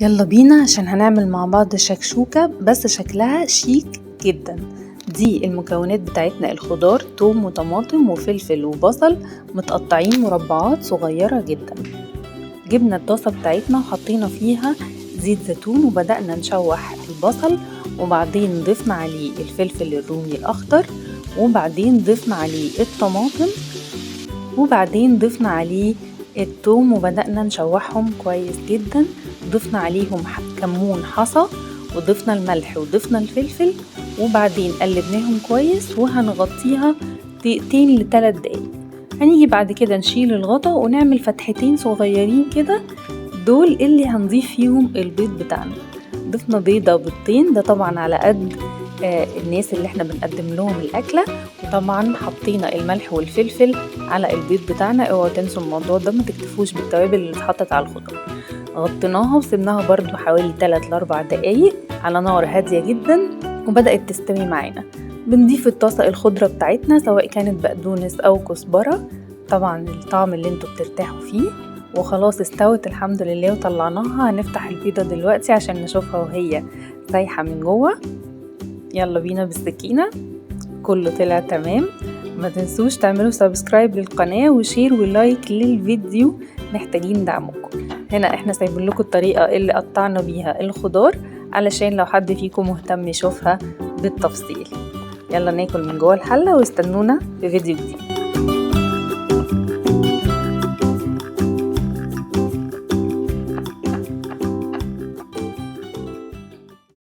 يلا بينا عشان هنعمل مع بعض شكشوكة بس شكلها شيك جدا. دي المكونات بتاعتنا: الخضار توم وطماطم وفلفل وبصل متقطعين مربعات صغيرة جدا. جبنا الطاسة بتاعتنا وحطينا فيها زيت زيتون وبدأنا نشوح البصل، وبعدين ضفنا عليه الفلفل الرومي الأخضر، وبعدين ضفنا عليه الطماطم، وبعدين ضفنا عليه التوم وبدأنا نشوحهم كويس جدا. ضفنا عليهم كمون حصى، وضفنا الملح وضفنا الفلفل، وبعدين قلبناهم كويس وهنغطيها دقيقتين لتلات دقايق. هنيجي بعد كده نشيل الغطا ونعمل فتحتين صغيرين كده، دول اللي هنضيف فيهم البيض بتاعنا. ضفنا بيضة بيضتين، ده طبعا على قد الناس اللي احنا بنقدم لهم الأكلة. وطبعا حطينا الملح والفلفل على البيض بتاعنا، اوعوا تنسوا الموضوع ده، ما تكتفوش بالتوابل اللي اتحطت على الخضار. غطيناها وسيبناها برضو حوالي 3 ل 4 دقايق على نار هادية جدا، وبدأت تستوي معانا. بنضيف الطاسة الخضرة بتاعتنا سواء كانت بقدونس أو كزبرة، طبعا الطعم اللي انتوا بترتاحوا فيه. وخلاص استوت الحمد لله وطلعناها. هنفتح البيضة دلوقتي عشان نشوفها وهي سايحة من جوه. يلا بينا بالسكينة، كله طلع تمام. ما تنسوش تعملوا subscribe للقناة و share و like للفيديو، محتاجين دعمكم. هنا احنا سايبين لكم الطريقة اللي قطعنا بيها الخضار علشان لو حد فيكم مهتم يشوفها بالتفصيل. يلا ناكل من جوه الحلة واستنونا في فيديو جديد.